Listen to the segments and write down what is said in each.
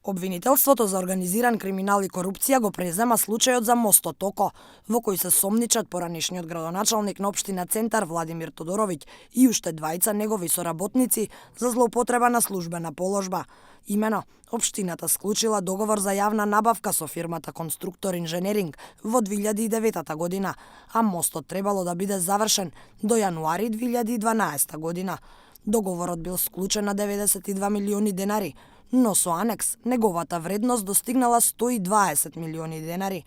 Обвинителството за организиран криминал и корупција го презема случајот за мостот Око, во кој се сомничат поранешниот градоначалник на општина Центар Владимир Тодоровиќ и уште двајца негови соработници за злоупотреба на службена положба. Имено, општината склучила договор за јавна набавка со фирмата Конструктор Инженеринг во 2009 година, а мостот требало да биде завршен до јануари 2012 година. Договорот бил склучен на 92 милиони денари, но со анекс неговата вредност достигнала 120 милиони денари.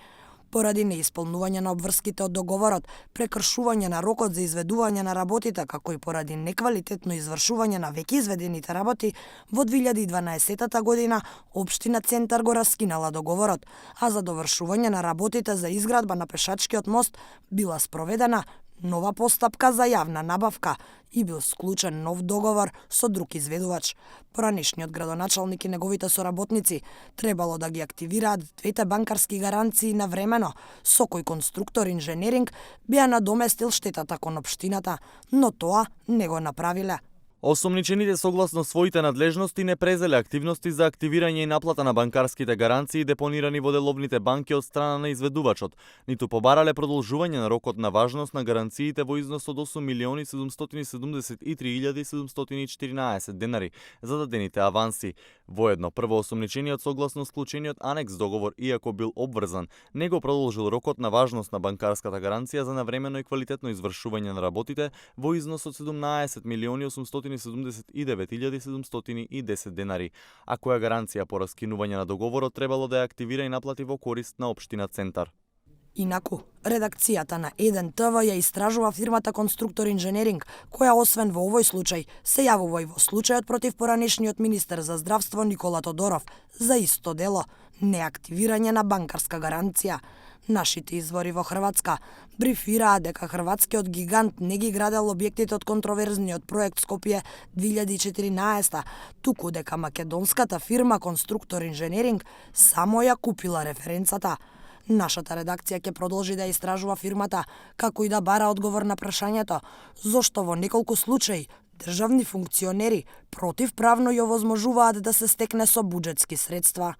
Поради неисполнување на обврските од договорот, прекршување на рокот за изведување на работите, како и поради неквалитетно извршување на веќе изведените работи, во 2012 година општина Центар го раскинала договорот, а за довршување на работите за изградба на пешачкиот мост била спроведена нова постапка за јавна набавка и бил склучен нов договор со друг изведувач. Поранешниот градоначалник и неговите соработници требало да ги активираат двете банкарски гаранции навремено, со кој Конструктор Инженеринг бија надоместил штетата кон општината, но тоа не го направиле. Осомничените согласно своите надлежности не презеле активности за активирање и наплата на банкарските гаранции депонирани во деловните банки од страна на изведувачот, ниту побарале продолжување на рокот на важност на гаранциите во износ од 8.773.714 денари за дадените аванси. Воедно, првоосомничениот согласно склучениот анекс договор, иако бил обврзан, не го продолжил рокот на важност на банкарската гаранција за навремено и квалитетно извршување на работите во износ од 17.879.710 денари, а која гаранција по раскинување на договорот требало да ја активира и наплати во корист на општина Центар. Инаку, редакцијата на 1 ТВ ја истражува фирмата Конструктор Инженеринг, која освен во овој случај, се јавува и во случајот против поранешниот министер за здравство Никола Тодоров за исто дело – неактивирање на банкарска гаранција. Нашите извори во Хрватска брифираа дека хрватскиот гигант не ги градело објектите од контроверзниот проект Скопје 2014, туку дека македонската фирма Конструктор Инженеринг само ја купила референцата. Нашата редакција ќе продолжи да истражува фирмата, како и да бара одговор на прашањето зошто во неколку случаи државни функционери противправно ја овозможуваат да се стекне со буџетски средства.